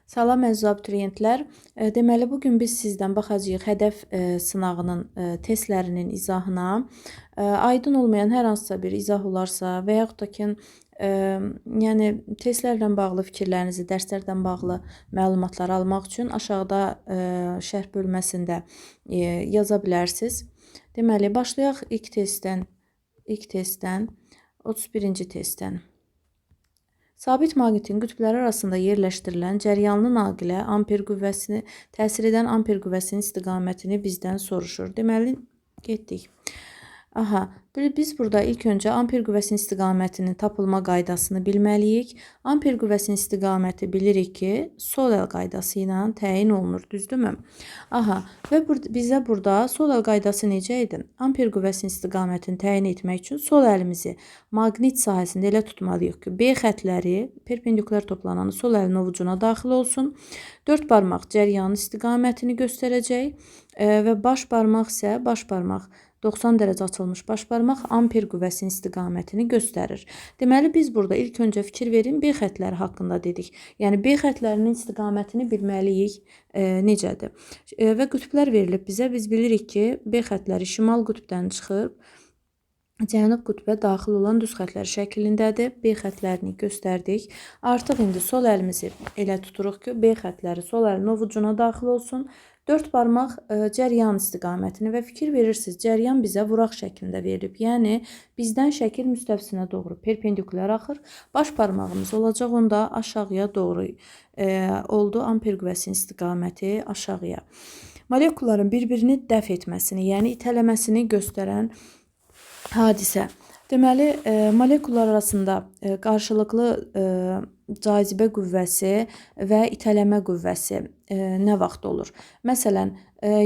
Salam əziz abituriyentlər. Deməli bu gün biz sizdən baxacağıq hədəf sınağının testlərinin izahına. Aydın olmayan hər hansısa bir izah olarsa və yaxud da ki, yəni testlərlə bağlı fikirlərinizi, dərslərdən bağlı məlumatları almaq üçün aşağıda şərh bölməsində yaza bilərsiniz. Deməli başlayaq ilk testdən, 31-ci testdən. Sabit maqnitin qütbləri arasında yerləşdirilən cəryanlı naqilə amper qüvvəsini təsir edən amper qüvvəsinin istiqamətini bizdən soruşur. Deməli, getdik. Aha, biz burada ilk öncə amper qüvvəsinin istiqamətinin tapılma qaydasını bilməliyik. Amper qüvvəsinin istiqaməti bilirik ki, sol əl qaydası ilə təyin olunur, düzdürmü? Aha, və bizə burada sol əl qaydası necə idi? Amper qüvvəsinin istiqamətini təyin etmək üçün sol əlimizi maqnit sahəsində elə tutmalıyıq ki, B xətləri perpendikulyar toplananı sol əlin ovucuna daxil olsun. 4 barmaq cəryanın istiqamətini göstərəcək və baş barmaq isə baş barmaq 90 dərəcə açılmış baş barmaq amper qüvvəsinin istiqamətini göstərir. Deməli, biz burada ilk öncə fikir verin, B xətləri haqqında dedik. Yəni, B xətlərinin istiqamətini bilməliyik necədir. Və qütblər verilib bizə. Biz bilirik ki, B xətləri şimal qütbdən çıxır, cənub qütbə daxil olan düz xətlər şəklindədir. B xətlərini göstərdik. Artıq indi sol əlimizi elə tuturuq ki, B xətləri sol əlin ovucuna daxil olsun. 4 barmaq cəryan istiqamətini və fikir verirsiniz, cəryan bizə vuraq şəklində verilib. Yəni, bizdən şəkil müstəvisinə doğru perpendikulyar axır. Baş barmağımız olacaq onda aşağıya doğru oldu amper qüvvəsinin istiqaməti aşağıya. Molekulların bir-birini dəf etməsini, yəni itələməsini göstərən hadisə. Deməli, molekullar arasında qarşılıqlı cazibə qüvvəsi və itələmə qüvvəsi nə vaxt olur? Məsələn,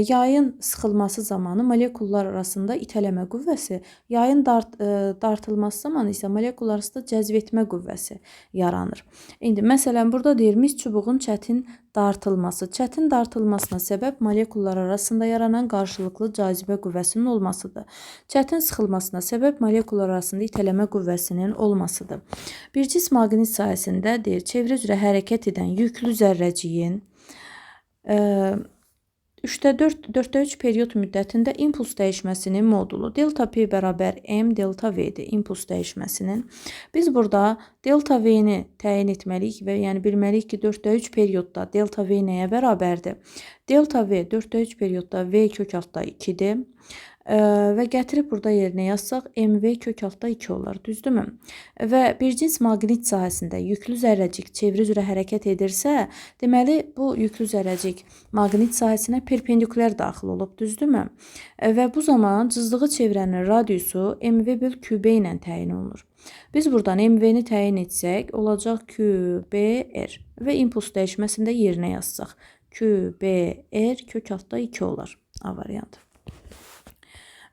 yayın sıxılması zamanı molekullar arasında itələmə qüvvəsi, yayın dartılması zamanı isə molekullar arasında cəzb etmə qüvvəsi yaranır. İndi, məsələn, burada deyir, mis çubuğun çətin dartılması. Çətin dartılmasına səbəb molekullar arasında yaranan qarşılıqlı cazibə qüvvəsinin olmasıdır. Çətin sıxılmasına səbəb molekullar arasında itələmə qüvvəsinin olmasıdır. Bir cis maqnit sahəsində deyir, çevrə üzrə hərəkət edən yüklü zərrəciyin 3-də 4, 4-də 3 period müddətində impuls dəyişməsinin modulu. Delta P bərabər M delta V-dir impuls dəyişməsinin. Biz burada delta V-ni təyin etməliyik və yəni bilməliyik ki, 4-də 3 periodda delta V nəyə bərabərdir? Delta V 4-də 3 periodda V kök altda 2-dir. Və gətirib burada yerinə yazsaq, MV kök altda 2 olar, düzdürmü? Və bir cins maqnit sahəsində yüklü zərrəcik çevrə üzrə hərəkət edirsə, deməli, bu yüklü zərrəcik maqnit sahəsinə perpendikulyar daxil olub, düzdürmü? Və bu zaman cızdığı çevrənin radiusu MV böl QB ilə təyin olunur. Biz buradan MV-ni təyin etsək, olacaq QBR və impuls dəyişməsində yerinə yazsaq, QBR kök altda 2 olar. A variantı.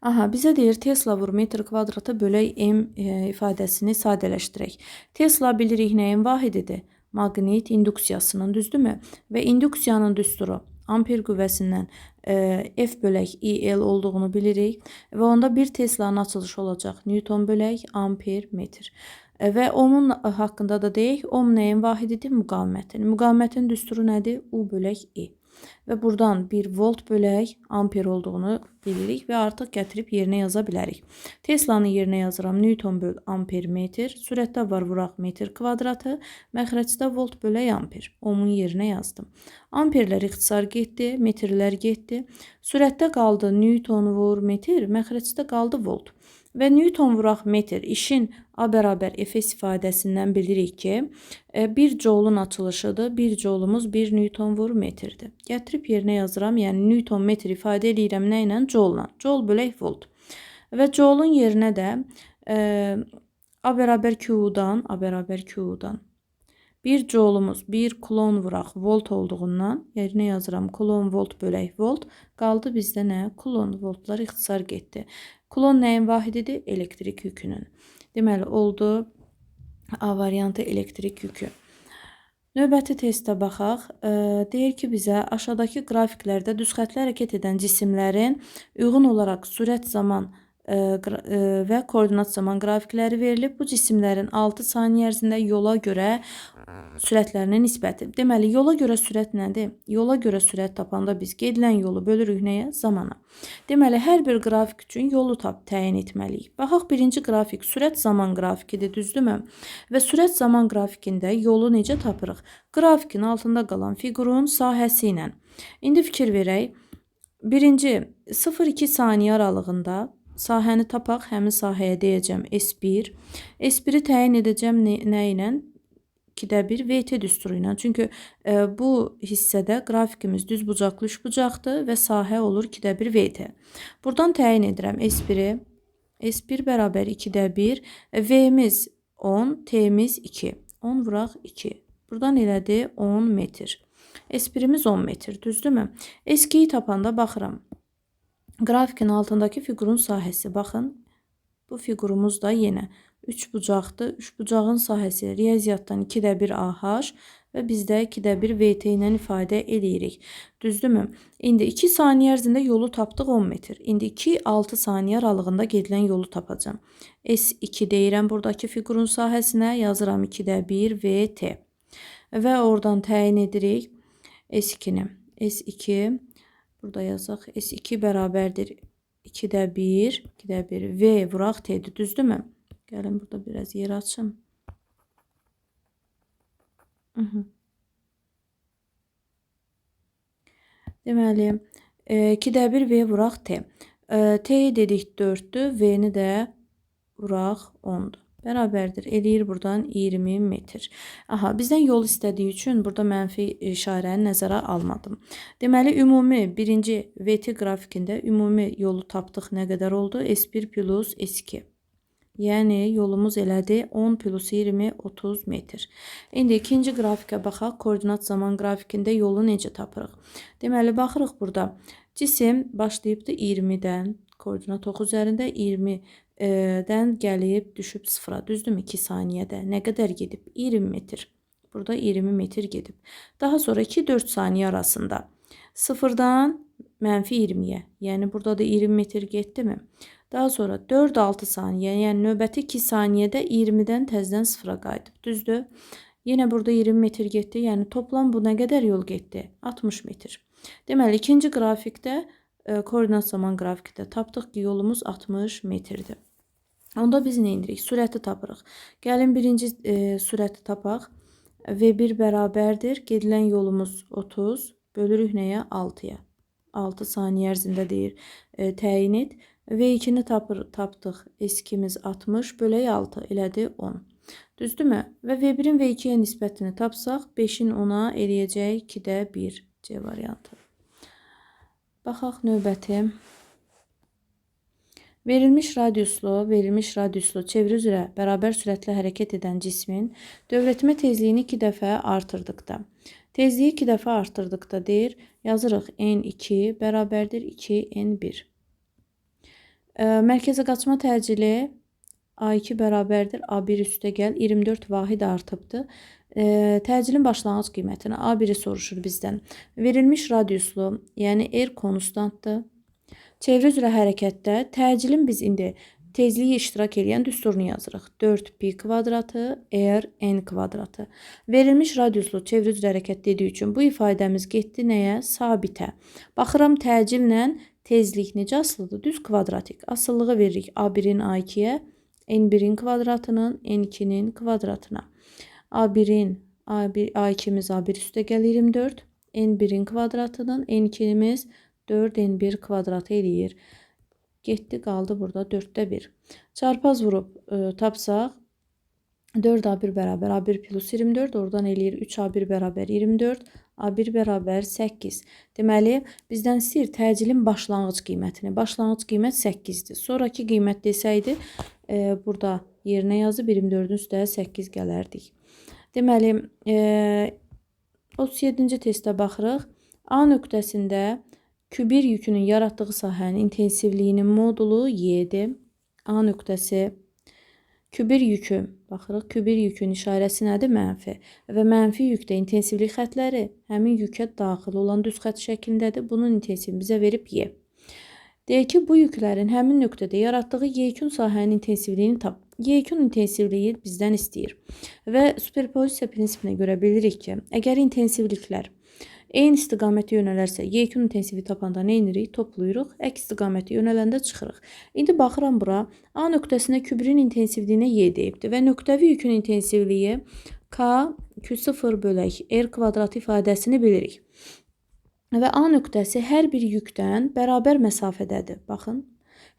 Aha, bizə deyir Tesla vur metr kvadrata bölək M ifadəsini sadələşdirək. Tesla bilirik nəyin vahididir? Maqnit induksiyasının, düzdürmü? Və induksiyanın düsturu amper qüvvəsindən F bölək IL olduğunu bilirik. Və onda bir Teslanın açılışı olacaq Newton bölək amper metr. Və Ohmun haqqında da deyək, Ohm nəyin vahididir? Müqavimətin. Müqavimətin düsturu nədir? U bölək I. Və buradan 1 volt bölək amper olduğunu bilirik və artıq gətirib yerinə yaza bilərik. Teslanın yerinə yazıram Newton böl amper metr, sürətdə var vuraq metr kvadratı, məxrəcdə volt bölək amper. Ohmun yerinə yazdım. Amperlər ixtisar getdi, metrlər getdi. Sürətdə qaldı Newton vur metr, məxrəcdə qaldı volt. Və Newton vuraq metr işin A bərabər Fs ifadəsindən bilirik ki, 1 joulun açılışıdır. 1 joulumuz 1 Newton vur metrdir. Gətirib yerinə yazıram. Yəni Newton metr ifadə eləyirəm nə ilə? Joulla. Joule bölək volt. Və joulun yerinə də A bərabər Q-dan, A bərabər Q-dan 1 joulumuz 1 kulon vuraq volt olduğundan yerinə yazıram kulon volt bölək volt. Qaldı bizdə nə? Kulon voltlar ixtisar getdi. Kulon nəyin vahididir? Elektrik yükünün. Deməli, oldu A variantı elektrik yükü. Növbəti testə baxaq. Deyir ki, bizə aşağıdakı qrafiklərdə düz xətli hərəkət edən cisimlərin uyğun olaraq sürət zaman və koordinat zaman qrafikləri verilib. Bu cisimlərin 6 saniyə ərzində yola görə sürətlərinin nisbəti. Deməli, yola görə sürət nədir? Yola görə sürət tapanda biz gedilən yolu bölürük nəyə? Zamana. Deməli, hər bir qrafik üçün yolu təyin etməliyik. Baxaq, birinci qrafik sürət zaman qrafikidir, düzdürmü? Və sürət zaman qrafikində yolu necə tapırıq? Qrafikin altında qalan fiqurun sahəsi ilə. İndi fikir verək. Birinci 0,2 saniyə aralığında sahəni tapaq, həmin sahəyə deyəcəm S1. S1-i təyin edəcəm nə ilə? 2-də 1 VT düsturu ilə. Çünki bu hissədə qrafikimiz düz bucaqlı üçbucaqdır və sahə olur 2-də 1 VT. Buradan təyin edirəm S1-i. S1 bərabər 2-də 1. V-miz 10, T-miz 2. 10 vuraq 2. Buradan elədi 10 metr. S1-imiz 10 metr, düzdürmü? S2-yi tapanda baxıram. Qrafikin altındakı fiqurun sahəsi. Baxın, bu fiqurumuz da yenə 3 bucaqdır. 3 bucağın sahəsi riyaziyyatdan 2-də 1 AH və biz də 2-də 1 VT ilə ifadə eləyirik. Düzdürmü? İndi 2 saniyə ərzində yolu tapdıq 10 metr. İndi 2-6 saniyə aralığında gedilən yolu tapacağam. S2 deyirəm buradakı fiqurun sahəsinə, yazıram 2-də 1 VT. Və oradan təyin edirik S2-ni. S2 burada yazaq. S2 bərabərdir 2-də 1, 2-də 1 V vuraq T-dir, düzdürmü? Gəlin burada biraz yer açım. Deməli, 2-də 1 V vuraq T. T-yi dedik 4-dür, V-ni də vuraq 10-dur. Bərabərdir. Eləyir buradan 20 metr. Aha, bizdən yol istədiyi üçün burada mənfi işarəni nəzərə almadım. Deməli, ümumi birinci VT qrafikində ümumi yolu tapdıq nə qədər oldu? S1 plus S2. Yəni, yolumuz elədi 10 plus 20, 30 metr. İndi ikinci qrafikə baxaq. Koordinat zaman qrafikində yolu necə tapırıq? Deməli, baxırıq burada. Cisim başlayıbdır 20-dən. Koordinat oxu üzərində 20-dən gəlib düşüb 0-a. Düzdürmü? 2 saniyədə. Nə qədər gedib? 20 metr. Burada 20 metr gedib. Daha sonra 2-4 saniyə arasında 0-dan mənfi 20-yə. Yəni, burada da 20 metr getdi mi? Daha sonra 4-6 saniyə, yəni növbəti 2 saniyədə 20-dən təzədən 0-a qayıdıb. Düzdür? Yenə burada 20 metr getdi. Yəni, toplam bu nə qədər yol getdi? 60 metr. Deməli, ikinci qrafikdə, koordinat zaman qrafikdə tapdıq ki, yolumuz 60 metrdir. Onda biz nə edirik? Sürəti tapırıq. Gəlin birinci sürəti tapaq. V1 bərabərdir. Gedilən yolumuz 30. Bölürük nəyə? 6-ya. 6 saniyə ərzində deyir, təyin et. V2-ni tapdıq. S2-miz 60. Bölək 6 elədi 10. Düzdürmü? Və V1-in V2-yə nisbətini tapsaq, 5-in 10-a eləyəcək 2-də 1 C variantı. Baxaq növbəti. Verilmiş radiuslu çevri üzrə bərabər sürətlə hərəkət edən cismin dövrətmə tezliyini 2 dəfə artırdıqda. Tezliyi 2 dəfə artırdıqda deyir, yazırıq N2 bərabərdir 2N1. Mərkəzə qaçma təcili A2 bərabərdir A1 üstə gəl 24 vahid artıbdır. Təcilin başlanğıc qiymətini A1-i soruşur bizdən. Verilmiş radiuslu, yəni R konstantdır. Çevri üzrə hərəkətdə təcilin biz indi tezliyi iştirak edən düsturunu yazırıq. 4 pi kvadratı R n kvadratı. Verilmiş radiuslu çevri üzrə hərəkət dediyi üçün bu ifadəmiz getdi nəyə? Sabitə. Baxıram təcillə tezlik necə asılıdır? Düz kvadratik. Asıllığı veririk A1-in A2-yə, N1-in kvadratının N2-nin kvadratına. A1-in A2-miz A1 üstə gəl 24, N1-in kvadratının N2-miz 4N1 kvadratı eləyir. Getdi, qaldı burada 4-də 1. Çarpaz vurub tapsaq 4A1 bərabər A1 plus 24, oradan eləyir 3A1 bərabər 24, A1 bərabər 8. Deməli, bizdən istəyir təcilin başlanğıc qiymətini. Başlanğıc qiymət 8-dir. Sonraki qiymət desəydi, burada yerinə yazıb 24-ün üstə 8 gələrdik. Deməli, 37-ci testə baxırıq. A nöqtəsində Q1 yükünün yaratdığı sahənin intensivliyinin modulu Y-dir. A nöqtəsi Q1 yükü, baxırıq, Q1 yükün işarəsi nədir? Mənfi. Və mənfi yükdə intensivlik xətləri həmin yükə daxil olan düz xətt şəklindədir. Bunun intensivini bizə verib Y. Deyir ki, bu yüklərin həmin nöqtədə yaratdığı yekun sahənin intensivliyini tap. Yekun intensivliyi bizdən istəyir. Və superpozisiya prinsipinə görə bilirik ki, əgər intensivliklər eyni istiqamətə yönələrsə, yekun intensivliyi tapanda nə edirik? Toplayırıq. Əks istiqamətə yönələndə çıxırıq. İndi baxıram bura. A nöqtəsinə Q1-in intensivliyinə Y deyibdir və nöqtəvi yükün intensivliyi K Q0 bölək R kvadratı ifadəsini bilirik. Və A nöqtəsi hər bir yükdən bərabər məsafədədir. Baxın.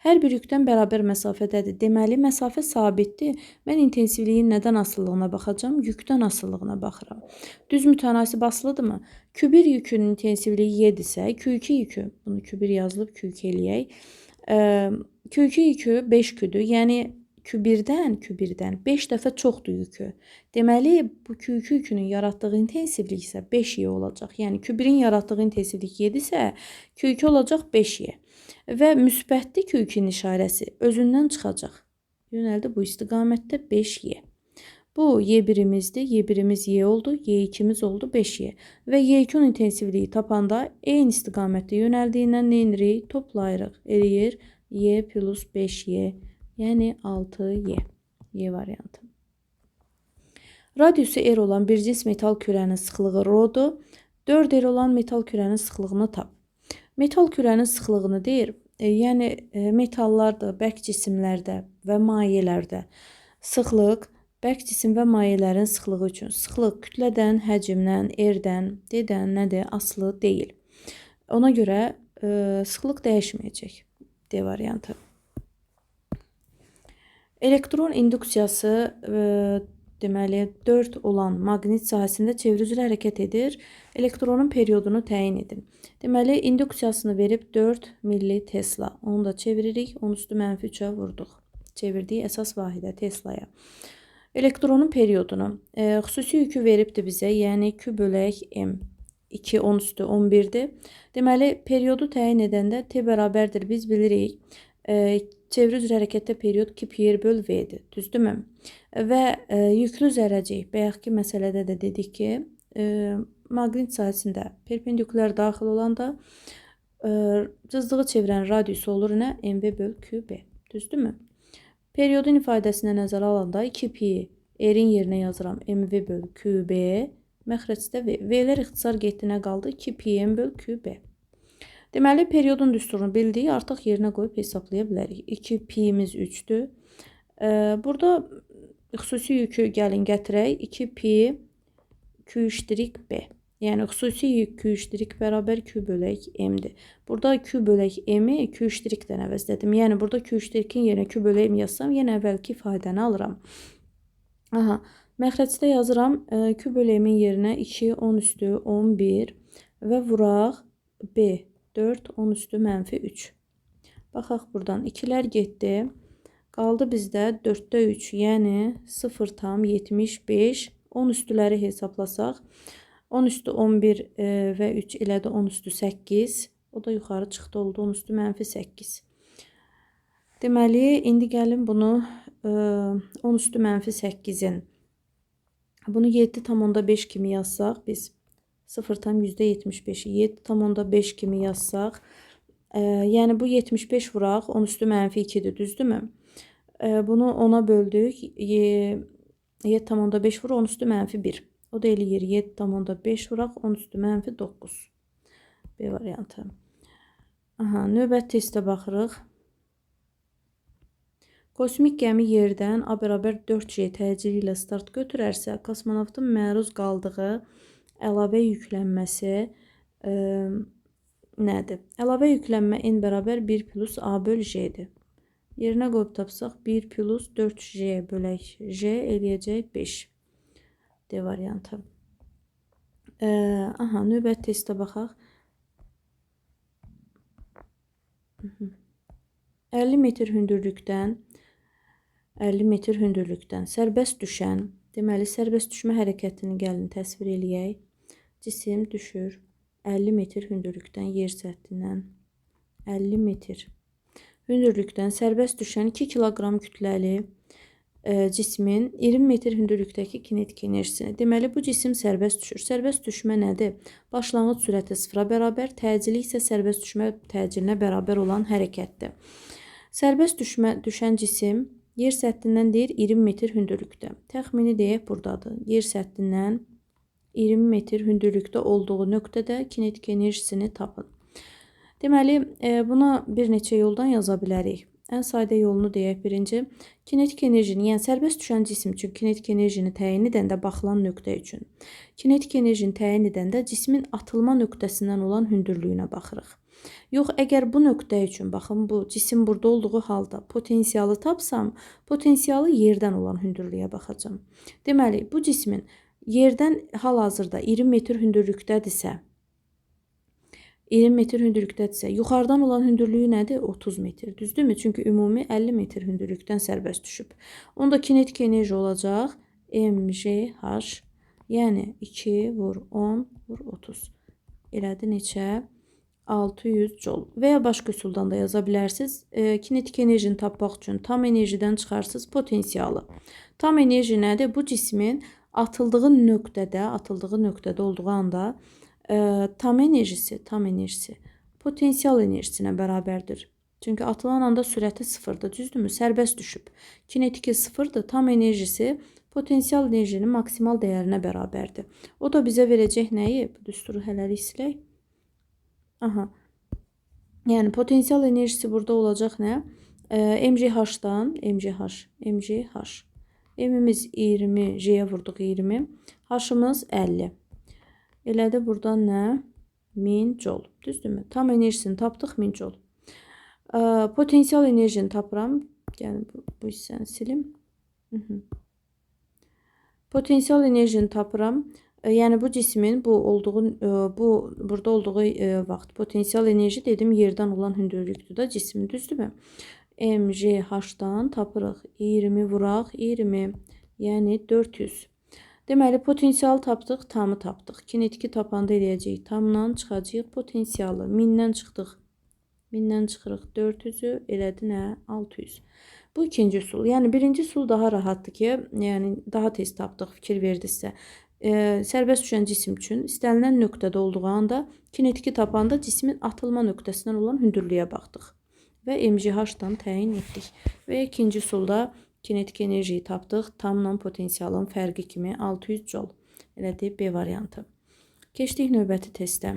Hər bir yükdən bərabər məsafədədir. Deməli, məsafə sabitdir. Mən intensivliyin nədən asılılığına baxacağam? Yükdən asılılığına baxıram. Düz mütənasib asılıdırmı? Q1 yükünün intensivliyi Y-dirsə, Q2 yükü, bunu Q1 yazılıb Q2 eləyək. Q2 yükü 5Q-dür. Yəni Q1-dən 5 dəfə çoxdur yükü. Deməli, bu Q2 yükünün yaratdığı intensivlik isə 5Y olacaq. Yəni Q1-in yaratdığı intensivlik 7 isə Q2 olacaq 5Y. Və müsbətli Q2-nin işarəsi özündən çıxacaq. Yönəldi bu istiqamətdə 5Y. Bu Y1-imizdir. Y1-imiz Y oldu. Y2-miz oldu 5Y. Və Y2-nin intensivliyi tapanda eyni istiqamətdə yönəldiyindən nə edirik? Toplayırıq. Eləyir Y plus 5Y. Yəni 6Y. Y variantı. Radiusu R olan bir cins metal kürənin sıxlığı ρ-dur. 4R olan metal kürənin sıxlığını tap. Metal kürənin sıxlığını deyir. Yəni metallarda, bərk cisimlərdə və mayelərdə sıxlıq, bərk cisim və mayələrin sıxlığı üçün sıxlıq kütlədən, həcmdən, R-dən, D-dən nədir? Asılı deyil. Ona görə sıxlıq dəyişməyəcək. D variantı. Elektron induksiyası deməli 4 olan maqnit sahəsində çevri üzrə hərəkət edir. Elektronun periodunu təyin edin. Deməli, induksiyasını verib 4 milli Tesla. Onu da çeviririk. 10 üstü mənfi 3-ə vurduq. Çevirdik əsas vahidə Teslaya. Elektronun periodunu xüsusi yükü veribdir bizə. Yəni Q bölək M. 2 10 üstü 11-dir. Deməli, periodu təyin edəndə T bərabərdir. Biz bilirik. Çevri üzrə hərəkətdə period 2 pi r böl V-dir. Düzdürmü? Və yüklü zərrəcik, bayaqki məsələdə də dedik ki, maqnit sahəsində perpendikulyar daxil olanda cızdığı çevirən radiusu olur nə? MV böl QB. Düzdürmü? Periodun ifadəsinə nəzərə alanda 2 pi r-in yerinə yazıram MV böl QB. Məxrəcdə V. V-lər ixtisar getdi, nə qaldı? 2 pi m böl QB. Deməli, periodun düsturunu bildik, artıq yerinə qoyub hesablaya bilərik. 2 pi-miz 3-dür. Burada xüsusi yükü gəlin gətirək. 2 pi Q ştrik B. Yəni, xüsusi yük Q ştrik bərabər Q bölək M-dir. Burada Q bölək M-i Q ştrikdən əvəzlədim. Yəni, burada Q ştrikin yerinə Q bölək M yazsam, yenə əvvəlki ifadəni alıram. Aha, məxrəcdə yazıram Q bölək M-in yerinə 2, 10 üstü 11 və vuraq B. 4, 10 üstü mənfi 3. Baxaq buradan. 2-lər getdi. Qaldı bizdə 4-də 3, yəni 0,75. 10 üstüləri hesablasaq. 10 üstü 11 və 3 elədi 10 üstü 8. O da yuxarı çıxdı, oldu 10 üstü mənfi 8. Deməli, indi gəlin bunu 10 üstü mənfi 8-in. Bunu 7,5 kimi yazsaq biz 0,75-i 7,5 kimi yazsaq, yəni bu 75 vuraq 10 üstü mənfi 2-dir, düzdürmü? Bunu 10-a böldük, 7,5 vur 10 üstü mənfi 1. O da eləyir 7,5 vuraq 10 üstü mənfi 9. B variantı. Aha, növbət testə baxırıq. Kosmik gəmi yerdən A bərabər 4G təcili ilə start götürərsə, kosmonavtın məruz qaldığı əlavə yüklənməsi nədir? Əlavə yüklənmə N bərabər 1 plus A böl J-dir. Yerinə qoyub tapsaq 1 plus 4J bölək J eləyəcək 5. D variantı. Aha, növbət testə baxaq. 50 metr hündürlükdən 50 metr hündürlükdən sərbəst düşən, deməli sərbəst düşmə hərəkətini gəlin təsvir eləyək. Cisim düşür 50 metr hündürlükdən yer səthindən 50 metr hündürlükdən sərbəst düşən 2 kiloqram kütləli cismin 20 metr hündürlükdəki kinetik enerjisini. Deməli, bu cisim sərbəst düşür. Sərbəst düşmə nədir? Başlanğıc sürəti sıfıra bərabər, təcili isə sərbəst düşmə təcilinə bərabər olan hərəkətdir. Sərbəst düşən cisim yer səthindən deyir 20 metr hündürlükdə. Təxmini deyək buradadır. Yer səthindən 20 metr hündürlükdə olduğu nöqtədə kinetik enerjisini tapın. Deməli, buna bir neçə yoldan yaza bilərik. Ən sadə yolunu deyək birinci. Kinetik enerjini, yəni sərbəst düşən cisim üçün kinetik enerjini təyin edəndə baxılan nöqtə üçün. Kinetik enerjini təyin edəndə cismin atılma nöqtəsindən olan hündürlüyünə baxırıq. Yox, əgər bu nöqtə üçün, baxın, bu cisim burada olduğu halda potensialı tapsam, potensialı yerdən olan hündürlüyə baxacağam. Deməli, bu cismin yerdən hal-hazırda 20 metr hündürlükdədirsə, 20 metr hündürlükdədirsə, yuxarıdan olan hündürlüyü nədir? 30 metr. Düzdürmü? Çünki ümumi 50 metr hündürlükdən sərbəst düşüb. Onda kinetik enerji olacaq MGH, yəni 2 vur 10 vur 30. Elədi neçə? 600 joule. Və ya başqa üsuldan da yaza bilərsiniz. Kinetik enerjini tapmaq üçün tam enerjidən çıxarsınız potensialı. Tam enerji nədir? Bu cismin atıldığı nöqtədə, olduğu anda tam enerjisi potensial enerjisinə bərabərdir. Çünki atılan anda sürəti sıfırdır, düzdürmü? Sərbəst düşüb. Kinetiki sıfırdır, tam enerjisi potensial enerjinin maksimal dəyərinə bərabərdir. O da bizə verəcək nəyi? Bu düsturu hələlik silək. Aha. Yəni potensial enerjisi burada olacaq nə? MGH-dan, MGH. M-imiz 20, J-yə vurduq 20. H-ımız 50. Elədi buradan nə? 1000 joule. Düzdürmü? Tam enerjisini tapdıq 1000 joule. Potensial enerjini tapıram. Yəni bu hissəni silim. Potensial enerjini tapıram. Yəni bu cismin bu burada olduğu vaxt potensial enerji dedim yerdən olan hündürlükdür da cismin, düzdürmü? MGH-dan tapırıq. 20 vuraq 20, yəni 400. Deməli, potensialı tapdıq, tamı tapdıq. Kinetiki tapanda eləyəcəyik. Tamla çıxacağıq potensialı. 1000-dən çıxdıq. 1000-dən çıxırıq 400-ü, elədi nə? 600. Bu ikinci üsul. Yəni birinci üsul daha rahatdır ki, yəni daha tez tapdıq, fikir verdinizsə. Sərbəst düşən cisim üçün istənilən nöqtədə olduğu anda kinetiki tapanda cismin atılma nöqtəsindən olan hündürlüyə baxdıq və MGH-dan təyin etdik. Və ikinci üsulda kinetik enerjiyi tapdıq. Tamla potensialın fərqi kimi 600 joule. Elədir B variantı. Keçdik növbəti testə.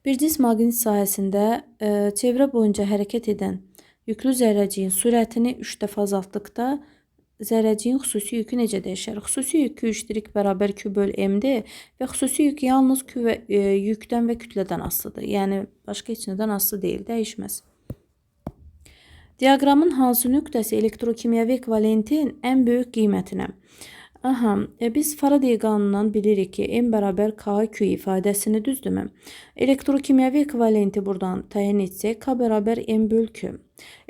Bir cism maqnit sahəsində çevrə boyunca hərəkət edən yüklü zərrəciyin sürətini 3 dəfə azaltdıqda zərrəciyin xüsusi yükü necə dəyişər? Xüsusi yük Q iştirik bərabər Q böl M-dir və xüsusi yük yalnız Q və yükdən və kütlədən asılıdır. Yəni başqa heç nədən asılı deyil, dəyişməz. Diaqramın hansı nöqtəsi elektrokimyəvi ekvivalentin ən böyük qiymətinə? Aha, biz Faraday qanunundan bilirik ki, M bərabər K Q ifadəsini, düzdürmü? Elektrokimyəvi ekvivalenti buradan təyin etsək, K bərabər M böl Q.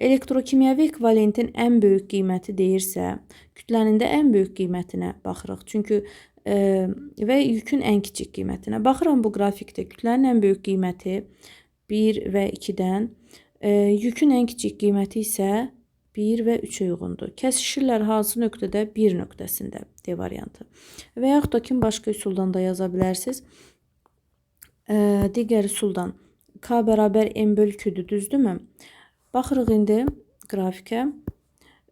Elektrokimyəvi ekvivalentin ən böyük qiyməti deyirsə, kütlənin də ən böyük qiymətinə baxırıq. Çünki və yükün ən kiçik qiymətinə. Baxıram bu qrafikdə kütlənin ən böyük qiyməti 1 və 2-dən, yükün ən kiçik qiyməti isə 1 və 3-ə uyğundur. Kəsişirlər hansı nöqtədə? 1 nöqtəsində. D variantı. Və yaxud da kim başqa üsuldan da yaza bilərsiniz. Digər üsuldan K bərabər M böl Q-dür, düzdürmü? Baxırıq indi qrafikə.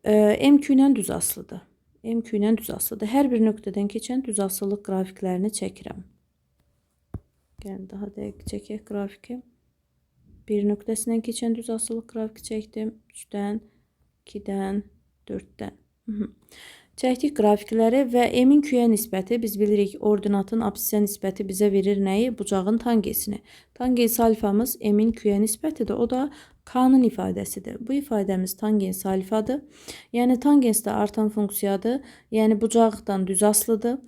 M Q ilə düz asılıdır. M Q ilə düz asılıdır. Hər bir nöqtədən keçən düz asılılıq qrafiklərini çəkirəm. Gəlin daha dəqiq çəkək qrafiki. 1 nöqtəsindən keçən düz asılılıq qrafiki çəkdim. 3-dən, 2-dən, 4-dən. Çəkdik qrafikləri və M-in Q-yə nisbəti, biz bilirik ordinatın absissə nisbəti bizə verir nəyi? Bucağın tangensini. Tangens alfamız M-in Q-yə nisbətidir. O da K-nın ifadəsidir. Bu ifadəmiz tangens alfadır. Yəni tangens də artan funksiyadır. Yəni bucaqdan düz asılıdır.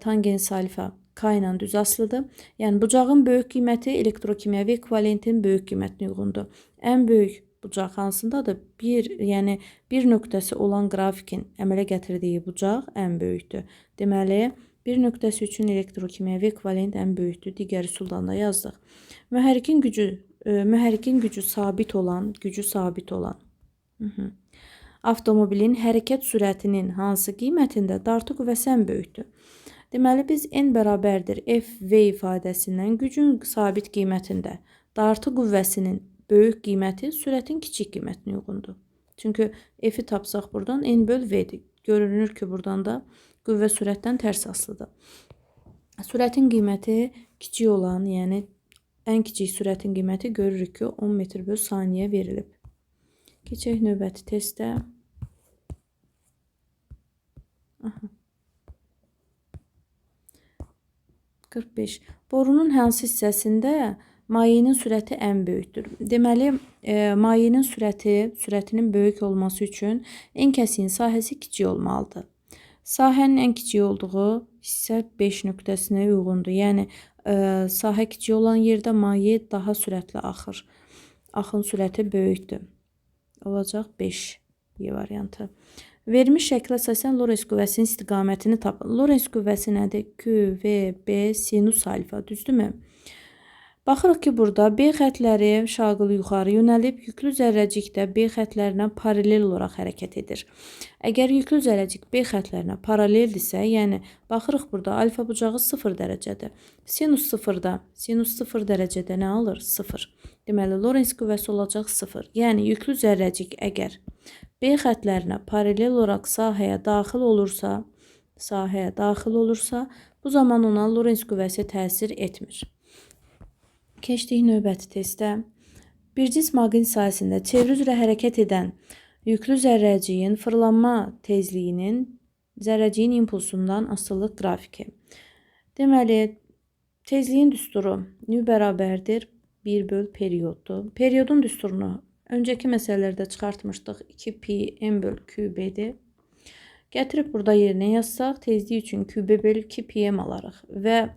Tangens alfa K ilə düz asılıdır. Yəni bucağın böyük qiyməti elektrokimyəvi ekvivalentin böyük qiymətinə uyğundur. Ən böyük bucaq hansındadır? Bir, yəni bir nöqtəsi olan qrafikin əmələ gətirdiyi bucaq ən böyükdür. Deməli, bir nöqtəsi üçün elektrokimyəvi ekvivalent ən böyükdür. Digər üsuldan da yazdıq. Mühərrikin gücü Mühərrikin gücü sabit olan, avtomobilin hərəkət sürətinin hansı qiymətində dartı qüvvəsi ən böyükdür? Deməli, biz N bərabərdir F V ifadəsindən gücün sabit qiymətində dartı qüvvəsinin böyük qiyməti sürətin kiçik qiymətinə uyğundur. Çünki F-i tapsaq buradan N böl V-dir. Görünür ki, buradan da qüvvə sürətdən tərs asılıdır. Sürətin qiyməti kiçik olan, yəni ən kiçik sürətin qiyməti görürük ki, 10 metr böl saniyə verilib. Keçək növbəti testə. Aha. 45. Borunun hansı hissəsində mayenin sürəti ən böyükdür? Deməli, mayenin sürətinin böyük olması üçün en kəsiyin sahəsi kiçik olmalıdır. Sahənin ən kiçik olduğu hissə 5 nöqtəsinə uyğundur. Yəni, sahə kiçik olan yerdə maye daha sürətli axır. Axın sürəti böyükdür. Olacaq 5 Y variantı. Verilmiş şəklə əsasən Lorentz qüvvəsinin istiqamətini tapın. Lorentz qüvvəsi nədir? Q, V, B, sinus alfa. Düzdürmü? Baxırıq ki, burada B xətləri şaqıl yuxarı yönəlib, yüklü zərrəcik də B xətlərinə paralel olaraq hərəkət edir. Əgər yüklü zərrəcik B xətlərinə paraleldirsə, yəni baxırıq burada alfa bucağı 0 dərəcədir. Sinus 0-da, sinus 0 dərəcədə nə alır? 0. Deməli, Lorentz qüvvəsi olacaq 0. Yəni, yüklü zərrəcik əgər B xətlərinə paralel olaraq sahəyə daxil olursa, bu zaman ona Lorentz qüvvəsi təsir etmir. Keçdik növbəti testə. Bir cis maqnit sahəsində çevrə üzrə hərəkət edən yüklü zərrəciyin fırlanma tezliyinin zərrəciyin impulsundan asılılıq qrafiki. Deməli, tezliyin düsturu nü bərabərdir 1 böl perioddur. Periodun düsturunu öncəki məsələlərdə çıxartmışdıq. 2 pi m böl QB-dir. Gətirib burada yerinə yazsaq, tezlik üçün QB bölü 2 pi m alarıq. Və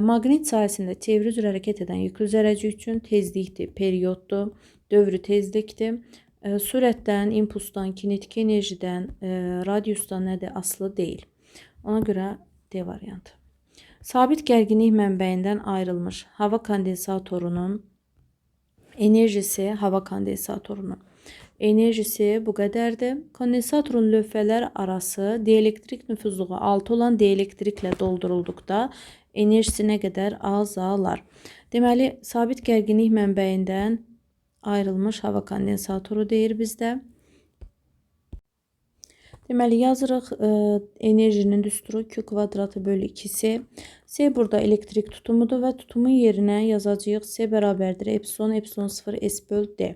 maqnit sahəsində çevrə üzrə hərəkət edən yüklü zərrəcik üçün tezlikdir, perioddur, dövrü tezlikdir. Sürətdən, impulsdan, kinetik enerjidən, radiusdan nədir? Asılı deyil. Ona görə D variantı. Sabit gərginlik mənbəyindən ayrılmış hava kondensatorunun enerjisi, bu qədərdir. Kondensatorun lövhələr arası dielektrik nüfuzluğu 6 olan dielektriklə doldurulduqda enerjisi nə qədər azalar? Deməli, sabit gərginlik mənbəyindən ayrılmış hava kondensatoru deyir bizdə. Deməli, yazırıq enerjinin düsturu Q kvadratı bölü 2C. C burada elektrik tutumudur və tutumun yerinə yazacağıq C bərabərdir epsilon, epsilon 0, S böl D.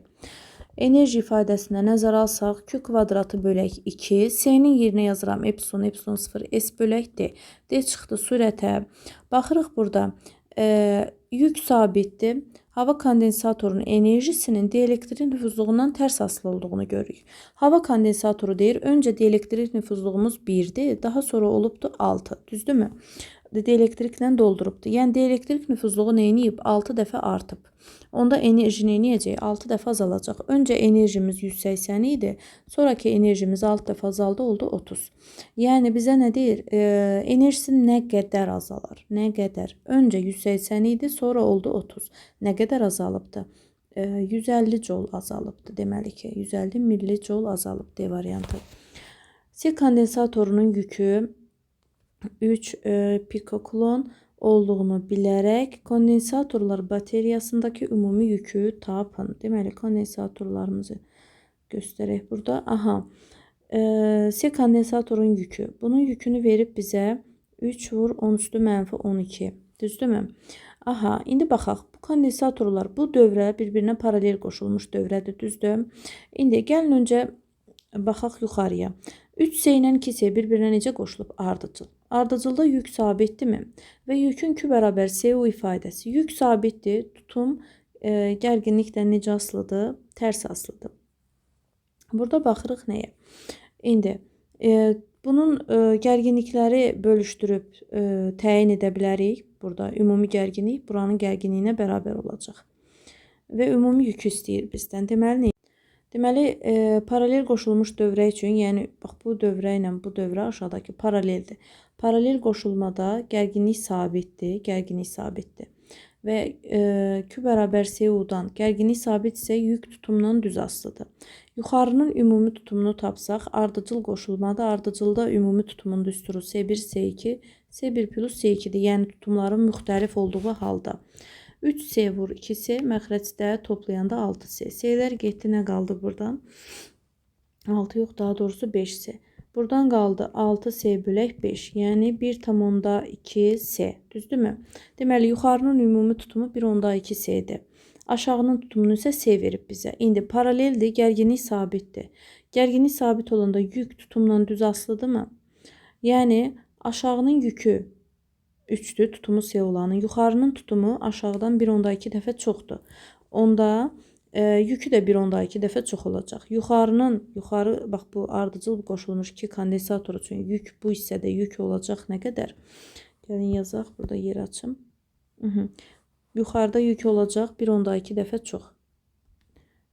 Enerji ifadəsində nəzərə alsaq Q kvadratı bölək 2, C-nin yerinə yazıram epsilon, epsilon 0, S bölək D. D çıxdı sürətə. Baxırıq burada yük sabitdir. Hava kondensatorunun enerjisinin dielektrik nüfuzluğundan tərs asılı olduğunu görürük. Hava kondensatoru deyir, öncə dielektrik nüfuzluğumuz 1-dir, daha sonra olubdur 6, düzdürmü? Dielektriklə doldurubdur. Yəni, dielektrik nüfuzluğu nə eləyib? 6 dəfə artıb. Onda enerji nə eləyəcək? 6 dəfə azalacaq. Öncə enerjimiz 180 idi, sonraki enerjimiz 6 dəfə azaldı, oldu 30. Yəni, bizə nə deyir? Enerjisi nə qədər azalar? Nə qədər? Öncə 180 idi, sonra oldu 30. Nə qədər azalıbdır? 150 joule azalıbdır. Deməli ki, 150 millijoule azalıb D variantı. C kondensatorunun yükü 3 pikokulon olduğunu bilərək kondensatorlar bateriyasındakı ümumi yükü tapın. Deməli, kondensatorlarımızı göstərək burada. Aha, C kondensatorun yükü. Bunun yükünü verib bizə 3 vur 10 üstü mənfi 12. Düzdürmü? Aha, indi baxaq. Bu kondensatorlar bu dövrə bir-birinə paralel qoşulmuş dövrədir, düzdür? İndi gəlin öncə baxaq yuxarıya. 3C ilə 2C bir-birinə necə qoşulub? Ardıcıl. Ardıcılda yük sabitdirmi? Və yükün Q bərabər SU ifadəsi. Yük sabitdir. Tutum gərginlikdən necə asılıdır? Tərs asılıdır. Burada baxırıq nəyə? İndi bunun gərginlikləri bölüşdürüb təyin edə bilərik. Burada ümumi gərginlik buranın gərginliyinə bərabər olacaq. Və ümumi yükü istəyir bizdən. Deməli, nə? Deməli, paralel qoşulmuş dövrə üçün, yəni bax bu dövrə ilə bu dövrə aşağıdakı paraleldir. Paralel qoşulmada gərginlik sabitdir, gərginlik sabitdir. Və Q bərabər SU-dan gərginlik sabit isə yük tutumdan düz asılıdır. Yuxarının ümumi tutumunu tapsaq, ardıcıl qoşulmada, ardıcılda ümumi tutumun düsturu S1, S2, S1 plus S2-dir. Yəni tutumların müxtəlif olduğu halda. 3S vur 2S, məxrəcdə toplayanda 6S. S-lər getdi, nə qaldı buradan? 6 yox, daha doğrusu 5S. Buradan qaldı 6S bölək 5, yəni 1,2S. Düzdürmü? Deməli, yuxarının ümumi tutumu 1,2S-dir. Aşağının tutumunu isə S verib bizə. İndi paraleldir, gərginlik sabitdir. Gərginlik sabit olanda yük tutumdan düz asılıdırmı? Yəni, aşağının yükü 3-dür, tutumu S olanın. Yuxarının tutumu aşağıdan 1,2 dəfə çoxdur. Onda yükü də 1,2 dəfə çox olacaq. Yuxarı, bax bu ardıcıl qoşulmuş 2 kondensator üçün yük bu hissədə yük olacaq nə qədər? Gəlin yazaq, burada yer açım. Yuxarıda yük olacaq 1,2 dəfə çox.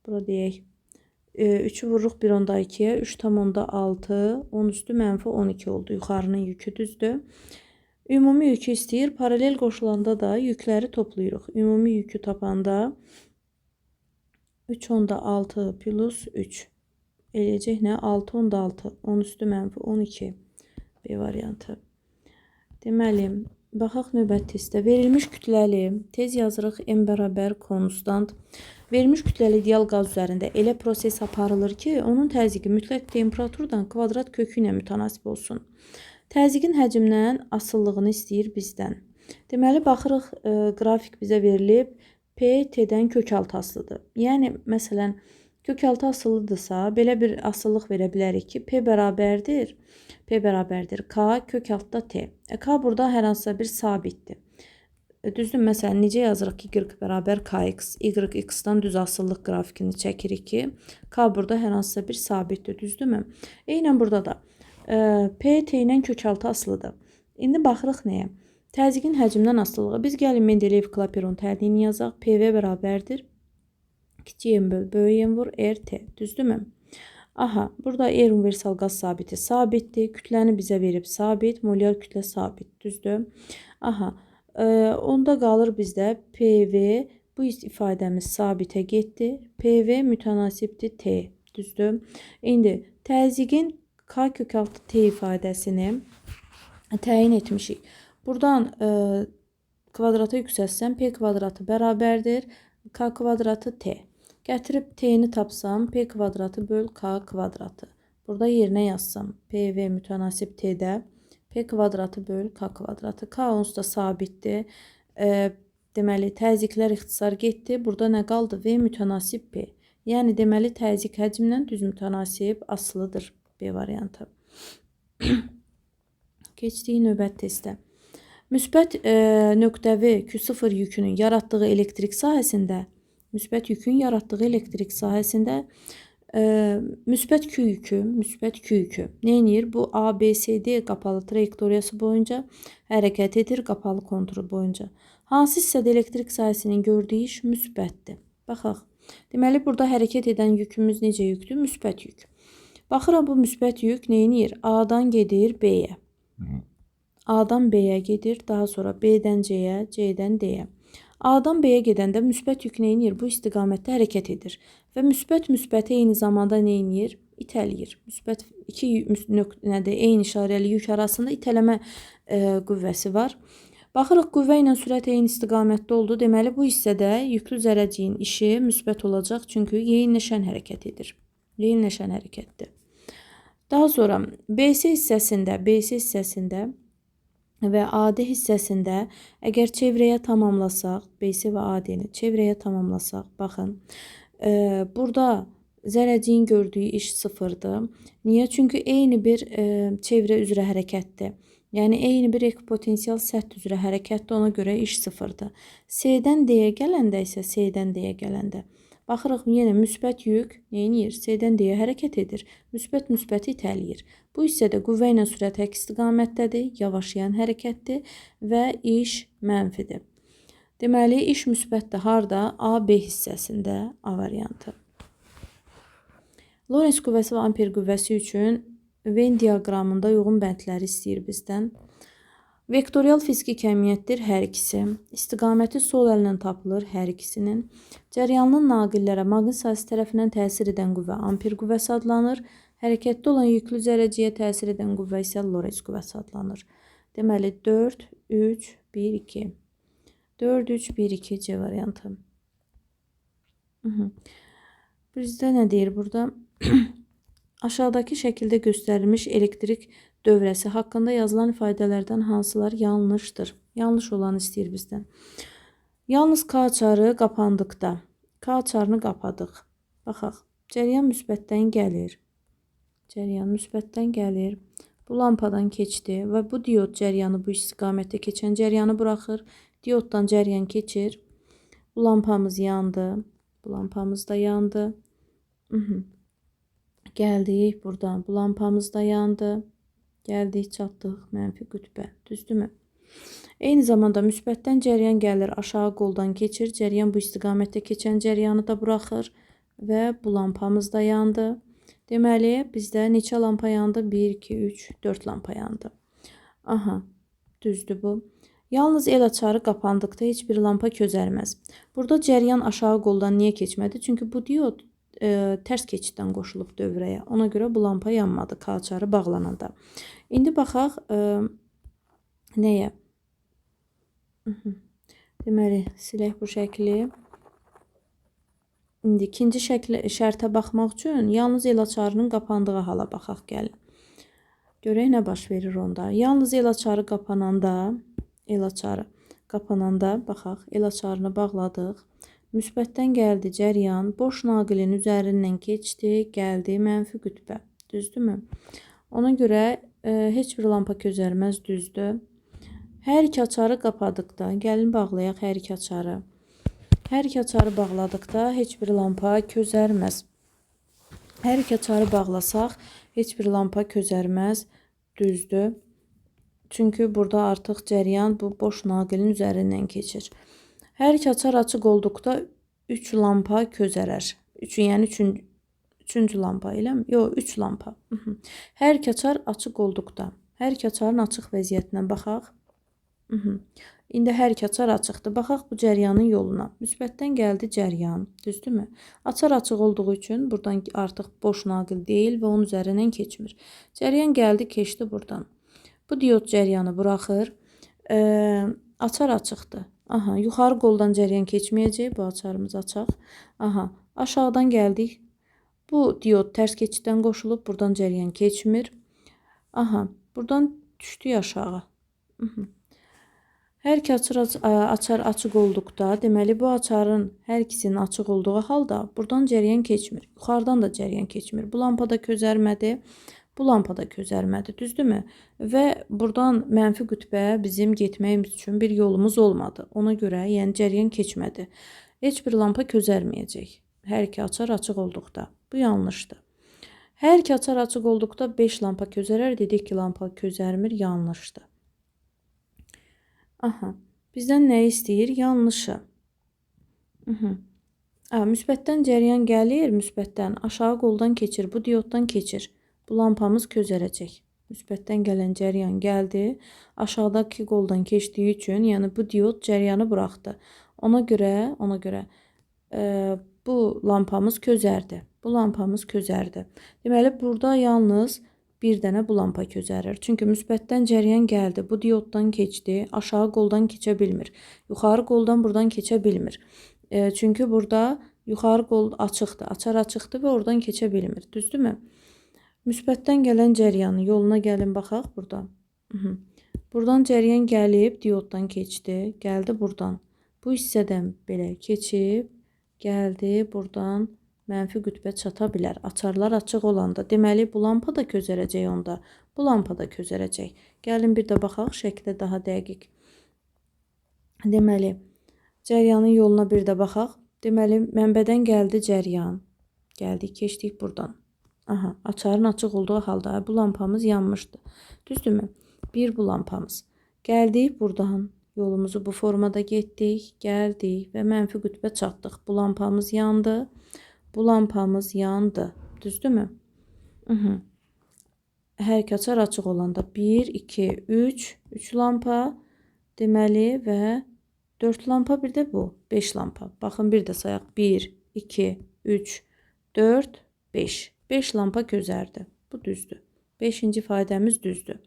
Bura deyək. 3-ü vururuq 1,2-yə, 3,6, 10 üstü mənfi 12 oldu. Yuxarının yükü düzdür. Ümumi yükü istəyir. Paralel qoşulanda da yükləri toplayırıq. Ümumi yükü tapanda 3,6 plus 3 eləyəcək nə? 6,6, 10 üstü mənfi 12. B variantı. Deməli, baxaq növbəti testdə. Verilmiş kütləli, tez yazırıq, M bərabər konstant. Verilmiş kütləli ideal qaz üzərində elə proses aparılır ki, onun təzyiqi mütləq temperaturdan kvadrat kökü ilə mütənasib olsun. Təzyiqin həcmdən asılılığını istəyir bizdən. Deməli, baxırıq, qrafik bizə verilib. P T-dən kök altı asılıdır. Yəni, məsələn, kök altı asılıdırsa, belə bir asılılıq verə bilərik ki, P bərabərdir. P bərabərdir K kök altda T. K burada hər hansısa bir sabitdir. Düzdür, məsələn, necə yazırıq ki, Y bərabər KX, YX-dan düz asılılıq qrafikini çəkirik ki, K burada hər hansısa bir sabitdir, düzdürmü? Eynən burada da P T ilə kök altı asılıdır. İndi baxırıq nəyə? Təzyiqin həcmdən asılılığı. Biz gəlin Mendeleyev-Clapeyron tənliyini yazaq. PV bərabərdir. Kiçik M böl, böyük M vur, RT. Düzdürmü? Aha, burada R universal qaz sabiti sabitdir. Kütləni bizə verib sabit, molyar kütlə sabit. Düzdür? Aha, onda qalır bizdə PV, bu ifadəmiz sabitə getdi. PV mütənasibdir T. Düzdür? İndi təzyiqin K kök altı T ifadəsini təyin etmişik. Buradan kvadrata yüksəltsəm P kvadratı bərabərdir K kvadratı T. Gətirib T-ni tapsam P kvadratı böl K kvadratı. Burada yerinə yazsam PV mütənasib T-də P kvadratı böl K kvadratı. K onsuz da sabitdir. Deməli, təzyiqlər ixtisar getdi. Burada nə qaldı? V mütənasib P. Yəni, deməli, təzyiq həcmdən düz mütənasib asılıdır B variantı. Keçdik növbət testə. Müsbət nöqtəvi Q0 yükünün yaratdığı elektrik sahəsində, müsbət yükün yaratdığı elektrik sahəsində müsbət Q yükü, müsbət Q yükü nə edir? Bu A, B, C, D qapalı trayektoriyası boyunca hərəkət edir, qapalı konturu boyunca. Hansı hissədə elektrik sahəsinin gördüyü iş müsbətdir? Baxaq. Deməli, burada hərəkət edən yükümüz necə yükdür? Müsbət yük. Baxıram, bu müsbət yük nə edir? A-dan gedir B-yə. A-dan B-yə gedir, daha sonra B-dən C-yə, C-dən D-yə. A-dan B-yə gedəndə müsbət yük nə edir? Bu istiqamətdə hərəkət edir. Və müsbət müsbəti eyni zamanda nə edir? İtələyir. Müsbət iki nədir? Eyni işarəli yük arasında itələmə qüvvəsi var. Baxırıq, qüvvə ilə sürət eyni istiqamətdə oldu. Deməli, bu hissədə yüklü zərrəciyin işi müsbət olacaq. Çünki yeyinləşən hərəkət edir. Yeyinləşən hərəkətdir. Daha sonra BC hissəsində, BC hissəsində və AD hissəsində əgər çevrəyə tamamlasaq, BC və AD-ni çevrəyə tamamlasaq, baxın, burada zərrəciyin gördüyü iş sıfırdır. Niyə? Çünki eyni bir çevrə üzrə hərəkətdir. Yəni, eyni bir ekvipotensial səth üzrə hərəkətdir, ona görə iş sıfırdır. C-dən D-yə gələndə isə, C-dən D-yə gələndə, baxırıq, yenə müsbət yük nə edir? C-dən D-yə hərəkət edir. Müsbət müsbəti itələyir. Bu hissədə qüvvə ilə sürət əks istiqamətdədir, yavaşlayan hərəkətdir və iş mənfidir. Deməli, iş müsbətdir harda? A, B hissəsində A variantı. Lorentz qüvvəsi və Amper qüvvəsi üçün Venn diaqramında uyğun bəndləri istəyir bizdən. Vektorial fiziki kəmiyyətdir hər ikisi. İstiqaməti sol əllə tapılır hər ikisinin. Cəryanlı naqillərə maqnit sahəsi tərəfindən təsir edən qüvvə amper qüvvəsi adlanır. Hərəkətdə olan yüklü zərrəciyə təsir edən qüvvə isə Lorentz qüvvəsi adlanır. Deməli 4, 3, 1, 2. 4, 3, 1, 2 C variantı. Bizdə nə deyir burada? Aşağıdakı şəkildə göstərilmiş elektrik dövrəsi haqqında yazılan ifadələrdən hansılar yanlışdır? Yanlış olanı istəyir bizdən. Yalnız K açarı qapandıqda, K açarını qapadıq. Baxaq, cəryan müsbətdən gəlir. Cəryan müsbətdən gəlir. Bu lampadan keçdi və bu diod cəryanı bu istiqamətdə keçən cəryanı buraxır. Dioddan cəryan keçir. Bu lampamız yandı. Bu lampamız da yandı. Gəldik buradan. Bu lampamız da yandı. Gəldik, çatdıq mənfi qütbə. Düzdürmü? Eyni zamanda müsbətdən cəryan gəlir, aşağı qoldan keçir. Cəryan bu istiqamətdə keçən cəryanı da buraxır və bu lampamız da yandı. Deməli, bizdə neçə lampa yandı? 1, 2, 3, 4 lampa yandı. Aha, düzdür bu. Yalnız el açarı qapandıqda heç bir lampa közərməz. Burada cəryan aşağı qoldan niyə keçmədi? Çünki bu diod tərs keçiddən qoşulub dövrəyə. Ona görə bu lampa yanmadı K açarı bağlananda. İndi baxaq nəyə? Deməli, silək bu şəkli. İndi ikinci şərtə baxmaq üçün yalnız el açarının qapandığı hala baxaq gəlin. Görək nə baş verir onda. Yalnız el açarı qapananda, baxaq, el açarını bağladıq. Müsbətdən gəldi cəryan, boş naqilin üzərindən keçdi, gəldi mənfi qütbə. Düzdürmü? Ona görə heç bir lampa közərməz, düzdür. Hər iki açarı qapadıqda, gəlin bağlayaq hər iki açarı. Hər iki açarı bağladıqda heç bir lampa közərməz. Hər iki açarı bağlasaq, heç bir lampa közərməz, düzdür. Çünki burada artıq cəryan bu boş naqilin üzərindən keçir. Hər iki açar açıq olduqda 3 lampa közərər. 3, yəni üçüncü lampa, eləmi? Yox, 3 lampa. Hər iki açar açıq olduqda, hər iki açarın açıq vəziyyətinə baxaq. İndi hər iki açar açıqdır. Baxaq bu cəryanın yoluna. Müsbətdən gəldi cəryan, düzdürmü? Açar açıq olduğu üçün buradan artıq boş naqil deyil və onun üzərindən keçmir. Cəryan gəldi, keçdi buradan. Bu diod cəryanı buraxır. Açar açıqdır. Aha, yuxarı qoldan cəryan keçməyəcək. Bu açarımız açaq. Aha, aşağıdan gəldik. Bu diod tərs keçiddən qoşulub. Buradan cəryan keçmir. Aha, buradan düşdük aşağı. Hər iki açar açıq olduqda, deməli bu açarın hər ikisinin açıq olduğu halda buradan cəryan keçmir. Yuxarıdan da cəryan keçmir. Bu lampa da közərmədi. Bu lampa da közərmədi, düzdürmü? Və buradan mənfi qütbə bizim getməyimiz üçün bir yolumuz olmadı. Ona görə, yəni cəryan keçmədi. Heç bir lampa közərməyəcək. Hər iki açar açıq olduqda. Bu yanlışdır. Hər iki açar açıq olduqda 5 lampa közərər. Dedik ki, lampa közərmir, yanlışdır. Aha, bizdən nə istəyir? Yanlışı. Müsbətdən cəryan gəlir, müsbətdən aşağı qoldan keçir, bu dioddan keçir. Bu lampamız közərəcək. Müsbətdən gələn cəryan gəldi. Aşağıdakı qoldan keçdiyi üçün, yəni bu diod cəryanı buraxdı. Ona görə bu lampamız közərdi. Bu lampamız közərdi. Deməli, burada yalnız bir dənə bu lampa közərir. Çünki müsbətdən cəryan gəldi. Bu dioddan keçdi. Aşağı qoldan keçə bilmir. Yuxarı qoldan buradan keçə bilmir. Çünki burada yuxarı qol açıqdır. Açar açıqdır və oradan keçə bilmir. Düzdürmü? Müsbətdən gələn cəryanın yoluna gəlin baxaq burada. Buradan cəryan gəlib, dioddan keçdi. Gəldi buradan. Bu hissədən belə keçib, gəldi buradan mənfi qütbə çata bilər. Açarlar açıq olanda. Deməli, bu lampa da közərəcək onda. Bu lampa da közərəcək. Gəlin bir də baxaq şəklə daha dəqiq. Deməli, cəryanın yoluna bir də baxaq. Deməli, mənbədən gəldi cəryan. Gəldik, keçdik buradan. Aha, açarın açıq olduğu halda bu lampamız yanmışdı. Düzdürmü? Bir bu lampamız. Gəldik buradan. Yolumuzu bu formada getdik, gəldik və mənfi qütbə çatdıq. Bu lampamız yandı. Bu lampamız yandı. Düzdürmü? Hər iki açar açıq olanda 1, 2, 3, 3 lampa deməli və 4 lampa, bir də bu 5 lampa. Baxın, bir də sayaq. 1, 2, 3, 4, 5. 5 lampa közərdi. Bu düzdür. 5-ci ifadəmiz düzdür.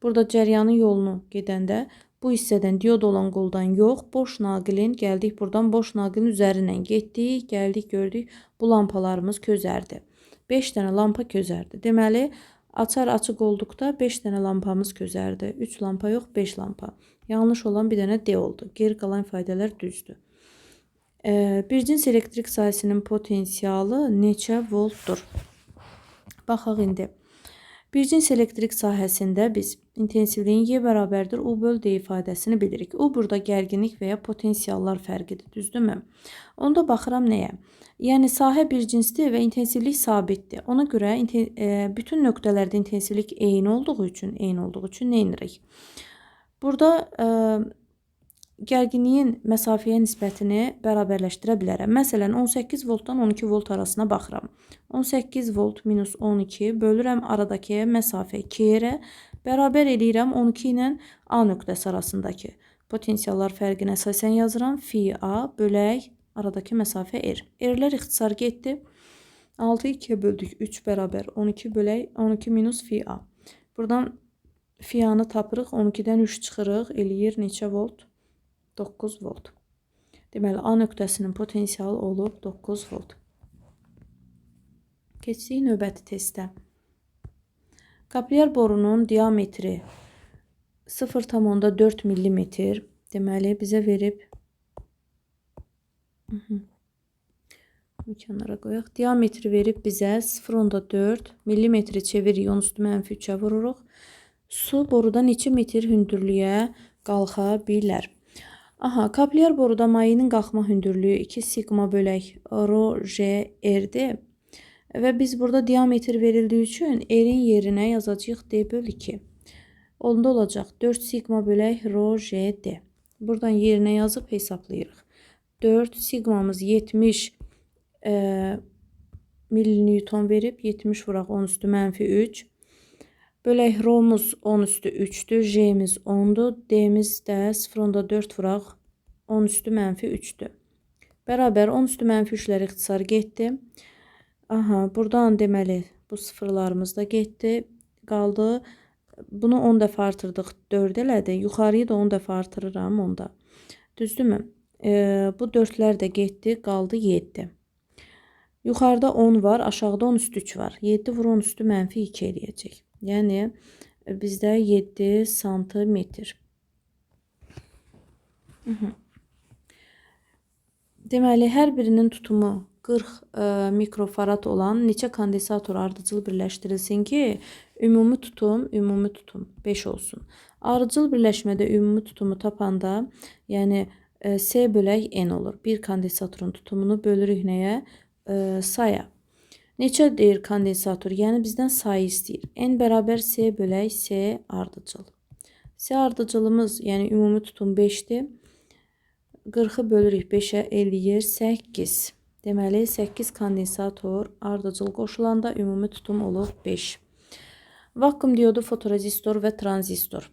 Burada cəryanın yolunu gedəndə bu hissədən diod olan qoldan yox, boş naqilin gəldik buradan boş naqilin üzərindən getdik, gəldik, gördük bu lampalarımız közərdi. 5 dənə lampa közərdi. Deməli, açar açıq olduqda 5 dənə lampamız közərdi. 3 lampa yox, 5 lampa. Yanlış olan bir dənə D oldu. Geri qalan ifadələr düzdür. Bir cins elektrik sahəsinin potensialı neçə voltdur? Baxaq indi. Bir cins elektrik sahəsində biz intensivliyin Y bərabərdir U böl D ifadəsini bilirik. U burada gərginlik və ya potensiallar fərqidir, düzdürmü? Onda baxıram nəyə? Yəni sahə bir cinsdir və intensivlik sabitdir. Ona görə bütün nöqtələrdə intensivlik eyni olduğu üçün, nə edirik? Burada gərginliyin məsafəyə nisbətini bərabərləşdirə bilərəm. Məsələn, 18 voltdan 12 volt arasına baxıram. 18 volt minus 12 bölürəm aradakı məsafə 2R, bərabər eləyirəm 12 ilə A nöqtəsi arasındakı potensiallar fərqinə əsasən yazıram. Fi A bölək aradakı məsafə R. R-lər ixtisar getdi. 6-yı 2-yə böldük. 3 bərabər 12 bölək 12 minus fi A. Buradan fi A-nı tapırıq. 12-dən 3 çıxırıq. Eləyir neçə volt? 9 volt. Deməli, A nöqtəsinin potensialı olub 9 volt. Keçdik növbəti testə. Kaplyar borunun diametri 0,4 millimetr. Deməli, bizə verib bu kənara qoyaq. Diametri verib bizə 0,4 millimetri çeviririk, 10 üstü mənfi 3-ə vururuq. Su boruda neçə metr hündürlüyə qalxa bilər? Aha, kaplyar boruda mayenin qalxma hündürlüyü 2 sigma bölək rho J R-dir. Və biz burada diametr verildiyi üçün R-in yerinə yazacağıq D böl 2. Onda olacaq 4 sigma bölək rho J D. Buradan yerinə yazıb hesablayırıq. 4 sigmamız 70 millinewton verib 70 vuraq 10 üstü mənfi 3. Bölək rho-muz 10 üstü 3-dür, J-miz 10-dur, D-miz də 0,4 vuraq 10 üstü mənfi 3-dür. Bərabər 10 üstü mənfi 3-lər ixtisar getdi. Aha, buradan deməli bu sıfırlarımız da getdi. Qaldı. Bunu 10 dəfə artırdıq, 4 elədi. Yuxarıyı da 10 dəfə artırıram onda. Düzdürmü? Bu 4-lər də getdi, qaldı 7. Yuxarıda 10 var, aşağıda 10 üstü 3 var. 7 vur 10 üstü mənfi 2 eləyəcək. Yəni bizdə 7 santimetr. Deməli, hər birinin tutumu 40 mikrofarad olan neçə kondensator ardıcıl birləşdirilsin ki, ümumi tutum 5 olsun. Ardıcıl birləşmədə ümumi tutumu tapanda, yəni S bölək N olur. Bir kondensatorun tutumunu bölürük nəyə? Saya. Neçə deyir kondensator? Yəni bizdən sayı istəyir. N bərabər S bölək S ardıcıl. S ardıcılımız, yəni ümumi tutum 5-dir. 40-ı bölürük 5-ə eləyir 8. Deməli 8 kondensator ardıcıl qoşulanda ümumi tutum olub 5. Vakuum diodu, fotorezistor və tranzistor.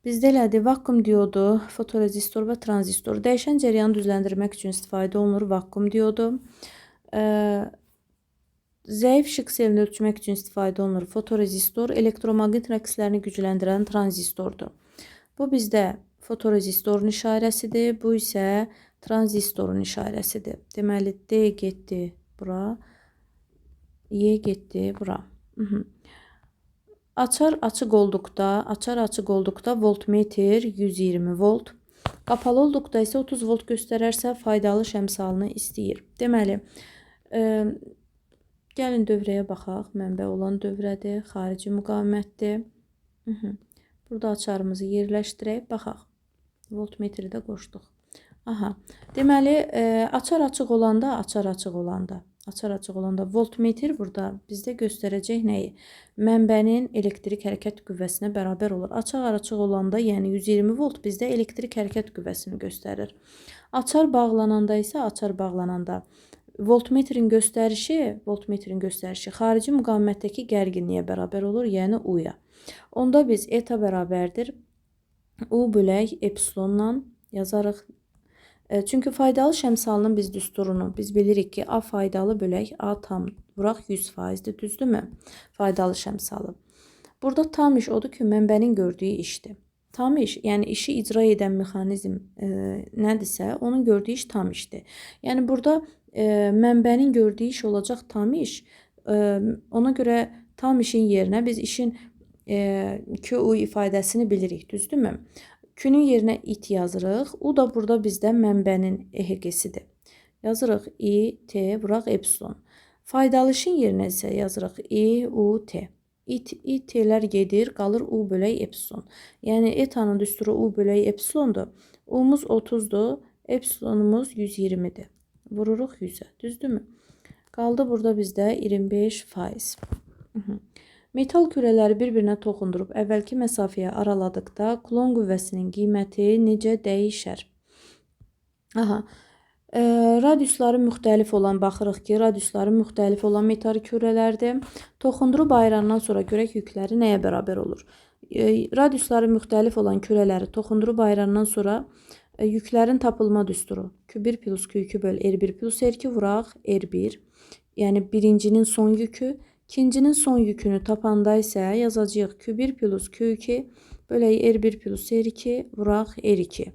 Bizdə elədir. Vakuum diodu, fotorezistor və tranzistor. Dəyişən cəryanı düzləndirmək üçün istifadə olunur vakuum diodu. Zəif işıq selini ölçmək üçün istifadə olunur fotorezistor. Elektromaqnit rəqslərini gücləndirən tranzistordur. Bu bizdə fotorezistorun işarəsidir. Bu isə tranzistorun işarəsidir. Deməli, D getdi bura, Y getdi bura. Açar açıq olduqda, voltmetr 120 volt. Qapalı olduqda isə 30 volt göstərərsə faydalı şəmsalını istəyir. Deməli, gəlin dövrəyə baxaq. Mənbə olan dövrədir, xarici müqavimətdir. Burada açarımızı yerləşdirək, baxaq. Voltmetri də qoşduq. Aha. Deməli, açar açıq olanda, voltmetr burada bizdə göstərəcək nəyi? Mənbənin elektrik hərəkət qüvvəsinə bərabər olur. Açar açıq olanda, yəni 120 volt bizdə elektrik hərəkət qüvvəsini göstərir. Açar bağlananda isə, Voltmetrin göstərişi xarici müqavimətdəki gərginliyə bərabər olur, yəni U-ya. Onda biz eta bərabərdir U bölək epsilonla yazarıq. Çünki faydalı şəmsalının biz düsturunu biz bilirik ki, A faydalı bölək A tam vuraq 100%-dir, düzdürmü? Faydalı şəmsalı. Burada tam iş odur ki, mənbənin gördüyü işdir. Tam iş, yəni işi icra edən mexanizm nədirsə, onun gördüyü iş tam işdir. Yəni burada mənbənin gördüyü iş olacaq tam iş. Ona görə tam işin yerinə biz işin QU ifadəsini bilirik, düzdürmü? Q-nün yerinə it yazırıq. U da burada bizdə mənbənin EHG-sidir. Yazırıq I, T, vuraq epsilon. Faydalı işin yerinə isə yazırıq I, U, T. I, T-lər gedir, qalır U bölək epsilon. Yəni etanın düsturu U bölək epsilondur. U-muz 30-dur, epsilonumuz 120-dir. Vururuq 100-ə, düzdürmü? Qaldı burada bizdə 25%. Metal kürələri bir-birinə toxundurub əvvəlki məsafəyə araladıqda Kulon qüvvəsinin qiyməti necə dəyişər? Aha. Radiusları müxtəlif olan, baxırıq ki, radiusları müxtəlif olan metal kürələrdir. Toxundurub ayırandan sonra görək yükləri nəyə bərabər olur? Radiusları müxtəlif olan kürələri toxundurub ayırandan sonra yüklərin tapılma düsturu Q1 plus Q2 böl R1 plus R2 vuraq R1. Yəni birincinin son yükü. İkincinin son yükünü tapanda isə yazacağıq Q1 plus Q2 bölək R1 plus R2 vuraq R2.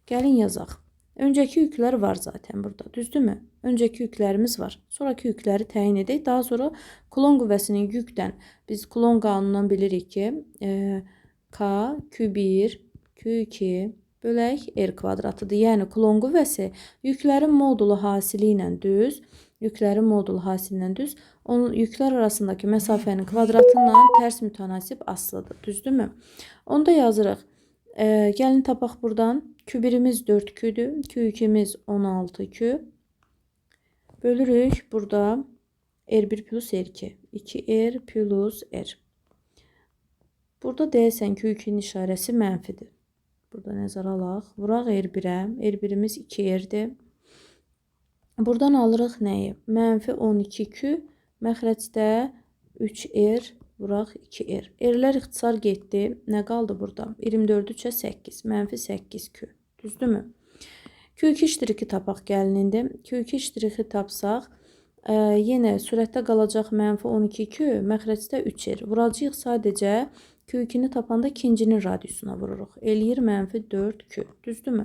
Gəlin yazaq. Öncəki yüklər var zaten burada, düzdürmü? Öncəki yüklərimiz var. Sonraki yükləri təyin edək. Daha sonra Kulon qüvvəsinin yükdən biz Kulon qanunundan bilirik ki, K Q1 Q2 bölək R kvadratıdır. Yəni Kulon qüvvəsi yüklərin modulu hasili ilə düz, onun yüklər arasındakı məsafənin kvadratından tərs mütənasib asılıdır. Düzdürmü? Onu da yazırıq. Gəlin tapaq buradan. Q1-imiz 4Q-dür. Q2-miz 16Q. Bölürük burada R1 plus R2. 2R plus R. Burada deyəsən Q2-nin işarəsi mənfidir. Burada nəzərə alaq. Vuraq R1-ə. R1-imiz 2R-dir. Buradan alırıq nəyi? Mənfi 12Q. Məxrəcdə 3R. Vuraq 2R. R-lər ixtisar getdi. Nə qaldı burada? 24-ü 3-ə 8. Mənfi 8Q. Düzdürmü? Q2 ştrixi tapaq gəlin indi. Q2 ştrixi tapsaq, yenə sürətdə qalacaq mənfi 12Q, məxrəcdə 3R. Vuracağıq sadəcə Q2-ni tapanda ikincinin radiusuna vururuq. Eləyir mənfi 4Q. Düzdürmü?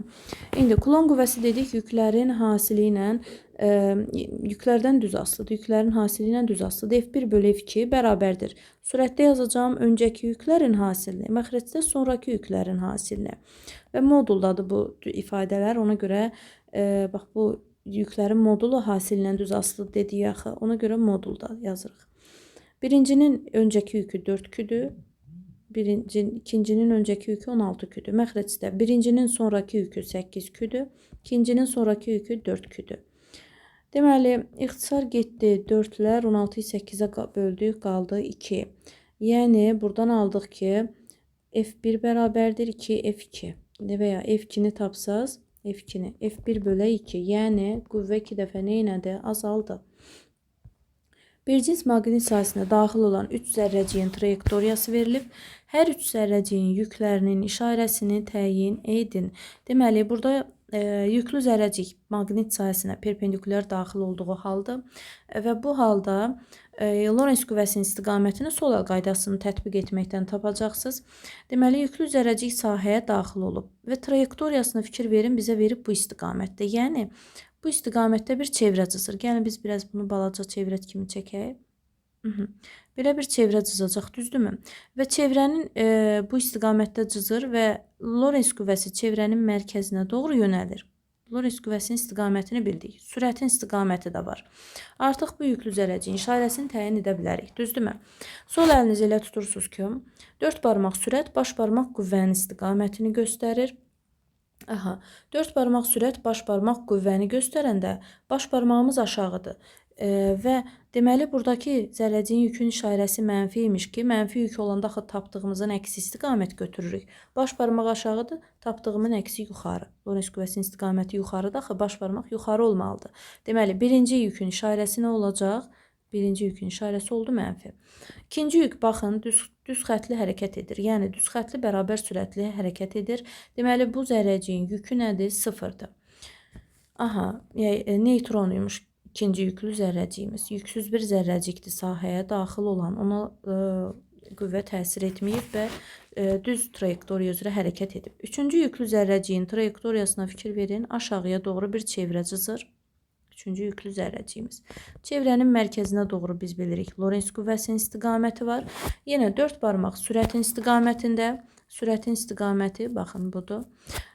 İndi Kulon qüvvəsi dedik yüklərin hasili ilə, yüklərdən düz asılıdır. Yüklərin hasili ilə düz asılıdır. F1 bölü F2 bərabərdir. Sürətdə yazacağım öncəki yüklərin hasilini, məxrəcdə sonraki yüklərin hasilini. Və moduldadır bu ifadələr. Ona görə bax bu yüklərin modulu hasili ilə düz asılıdır dedik axı. Ona görə modulda yazırıq. Birincinin öncəki yükü 4Q-dür. İkincinin öncəki yükü 16Q-dür. Məxrəcdə birincinin sonraki yükü 8Q-dür. İkincinin sonraki yükü 4Q-dür. Deməli, ixtisar getdi. 4-lər 16-yı 8-ə böldük, qaldı 2. Yəni, buradan aldıq ki, F1 bərabərdir 2 F2. Və ya F2-ni tapsaz, F2-ni F1 bölə 2. Yəni, qüvvə 2 dəfə nə elədi? Azaldı. Bir cins maqnit sahəsinə daxil olan 3 zərrəciyin trayektoriyası verilib. Hər 3 zərrəciyin yüklərinin işarəsini təyin edin. Deməli, burada yüklü zərrəcik maqnit sahəsinə perpendikulyar daxil olduğu haldır və bu halda Lorentz qüvvəsinin istiqamətini sol əl qaydasını tətbiq etməkdən tapacaqsınız. Deməli, yüklü zərrəcik sahəyə daxil olub və trayektoriyasını fikir verin, bizə verib bu istiqamətdə. Yəni, bu istiqamətdə bir çevrə cızır. Gəlin biz biraz bunu balaca çevrə kimi çəkək. Belə bir çevrə cızacaq, düzdürmü? Və çevrənin bu istiqamətdə cızır və Lorentz qüvvəsi çevrənin mərkəzinə doğru yönəlir. Lorentz qüvvəsinin istiqamətini bildik. Sürətin istiqaməti də var. Artıq bu yüklü zərrəciyin işarəsini təyin edə bilərik, düzdürmü? Sol əlinizi elə tutursunuz ki, 4 barmaq sürət, baş barmaq qüvvənin istiqamətini göstərir. Aha, 4 barmaq sürət, baş barmaq qüvvəni göstərəndə baş barmağımız aşağıdır. Və deməli buradakı zərrəciyin yükün işarəsi mənfi imiş ki, mənfi yük olanda axı tapdığımızın əksi istiqamət götürürük. Baş barmaq aşağıdır, tapdığımın əksi yuxarı. Lorentz qüvvəsinin istiqaməti yuxarıdır, axı baş barmaq yuxarı olmalıdır. Deməli birinci yükün işarəsi nə olacaq? Birinci yükün işarəsi oldu mənfi. İkinci yük baxın düz xətli hərəkət edir. Yəni düz xətli bərabər sürətli hərəkət edir. Deməli bu zərrəciyin yükü nədir? Sıfırdır. Aha, yəni neytron imiş ikinci yüklü zərrəciyimiz. Yüksüz bir zərrəcikdir sahəyə daxil olan. Ona qüvvə təsir etməyib və düz trayektoriya üzrə hərəkət edib. Üçüncü yüklü zərrəciyin trayektoriyasına fikir verin. Aşağıya doğru bir çevrə cızır. Üçüncü yüklü zərrəciyimiz. Çevrənin mərkəzinə doğru biz bilirik. Lorentz qüvvəsinin istiqaməti var. Yenə dörd barmaq sürətin istiqamətində. Sürətin istiqaməti baxın budur.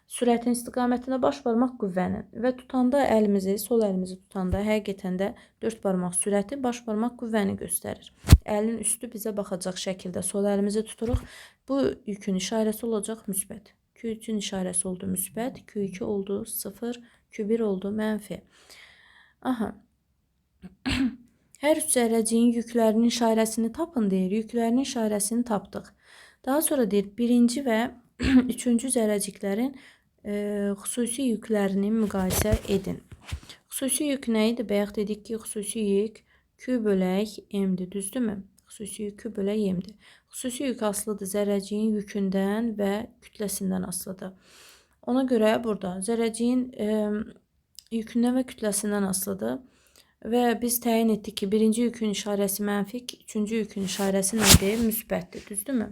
Sürətin istiqamətində baş barmaq qüvvənin və tutanda əlimizi, sol əlimizi tutanda həqiqətən də dörd barmaq sürəti, baş barmaq qüvvəni göstərir. Əlin üstü bizə baxacaq şəkildə sol əlimizi tuturuq. Bu yükün işarəsi olacaq müsbət. Q3-ün işarəsi oldu müsbət, Q2 oldu 0, Q1 oldu mənfi. Aha. Hər üç zərrəciyin yüklərinin işarəsini tapın deyir. Yüklərinin işarəsini tapdıq. Daha sonra deyir birinci və üçüncü zərrəciklərin xüsusi yüklərini müqayisə edin. Xüsusi yük nə idi? Bayaq dedik ki, xüsusi yük Q bölək M-dir, düzdürmü? Xüsusi yük Q bölək M-dir. Xüsusi yük asılıdır zərrəciyin yükündən və kütləsindən asılıdır. Ona görə burada zərrəciyin yükündən və kütləsindən asılıdır. Və biz təyin etdik ki, birinci yükün işarəsi mənfi, üçüncü yükün işarəsi nədir? Müsbətdir, düzdürmü?